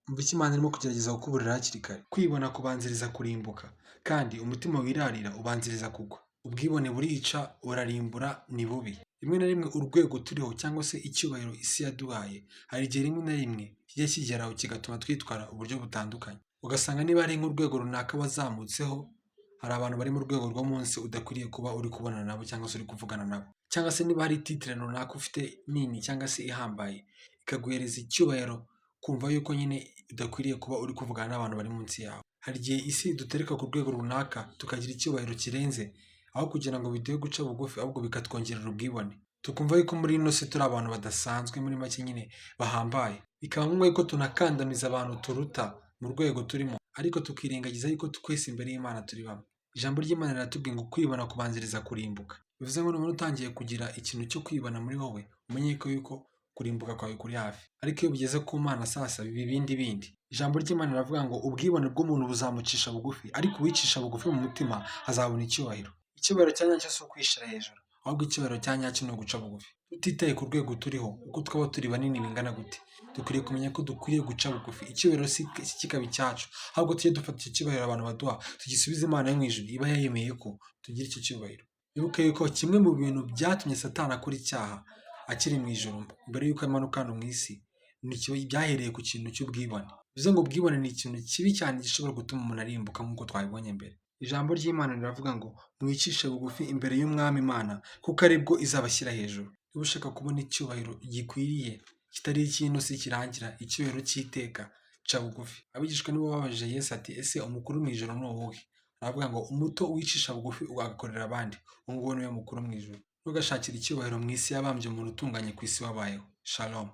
Umva icyo Imana irimo kugerageza kukuburira hakiri kare. Kwibona kubanziriza kurimbuka, kandi umutima wirarira ubanziriza kugwa. Ubwibone burica, burarimbura, ni bubi. Rimwe na rimwe urwego turiho cyangwa se icyubahiro isi yaduhaye, hari igihe rimwe na rimwe kijya kigeraho kigatuma twitwara uburyo butandukanye. Ugasanga niba hari nk'urwego runaka wazamutseho, hari abantu bari mu rwego rwo munsi udakwiriye kuba uri kubonana nabo cyangwa se uri kuvugana nabo. Cyangwa se niba hari titre runaka ufite nini cyangwa se ihambaye, ikaguhereza icyubahiro, kumva yuko nyine udakwiriye kuba uri kuvugana n'abantu bari munsi yawe. Hari igihe isi idutereka ku rwego runaka tukagira icyubahiro kirenze, aho kugira ngo biduhe guca bugufi, ahubwo bikatwongerera ubwibone. Tukumva yuko muri ino si turi abantu badasanzwe, muri make nyine bahambaye. Bikaba ngombwa yuko tunakandamiza abantu turuta mu rwego turimo, ariko tukirengagiza yuko twese imbere y'Imana turi bamwe. Ijambo ry'Imana riratubwiye ngo kwibona kubanziriza kurimbuka. Bivuze ngo nubona utangiye kugira ikintu cyo kwibona muri wowe, umenye ko yuko kurimbuka kwawe kuri hafi. Ariko iyo bigeze ku Mana sasa biba ibindi bindi. Ijambo ry'Imana riravuga ngo ubwibone bw'umuntu buzamucisha bugufi, ariko uwicisha bugufi mu mutima azabona icyubahiro. Icyubahiro cya nyacyo si ukwishyira hejuru, ahubwo icyubahiro cya nyacyo ni uguca bugufi. Tutitaye ku rwego turiho, uko twaba turi banini bingana gute, dukwiriye kumenya ko dukwiriye guca bugufi. Icyubahiro si kikaba icyacu, ahubwo tujye dufata icyo cyubahiro abantu baduha, tugisubize Imana yo mu ijuru iba yayemeye ko tugira icyo cyubahiro. Wibuke yuko kimwe mu bintu byatumye Satani akora icyaha akiri mu ijuru mbere y'uko amanuka hano mu isi, byahereye ku kintu cy'ubwibone. Bivuze ngo ubwibone ni ikintu kibi cyane gishobora gutuma umuntu arimbuka nk'uko twabibonye mbere. Ijambo ry'Imana riravuga ngo mwicishe bugufi imbere y'Umwami Imana, kuko aribwo izabashyira hejuru. Niba ushaka kubona icyubahiro gikwiriye kitari icy'ino si kirangira, icyubahiro cy'iteka, ca bugufi. Abigishwa nibo babajije Yesu ati: "Ese umukuru mu ijuru ni uwuhe?" Aravuga ngo umuto wicisha bugufi agakorera abandi, uwo nguwo niwe mukuru mu ijuru. Ntugashakire icyubahiro mu isi yabambye umuntu utunganye ku isi wabayeho. Shalom.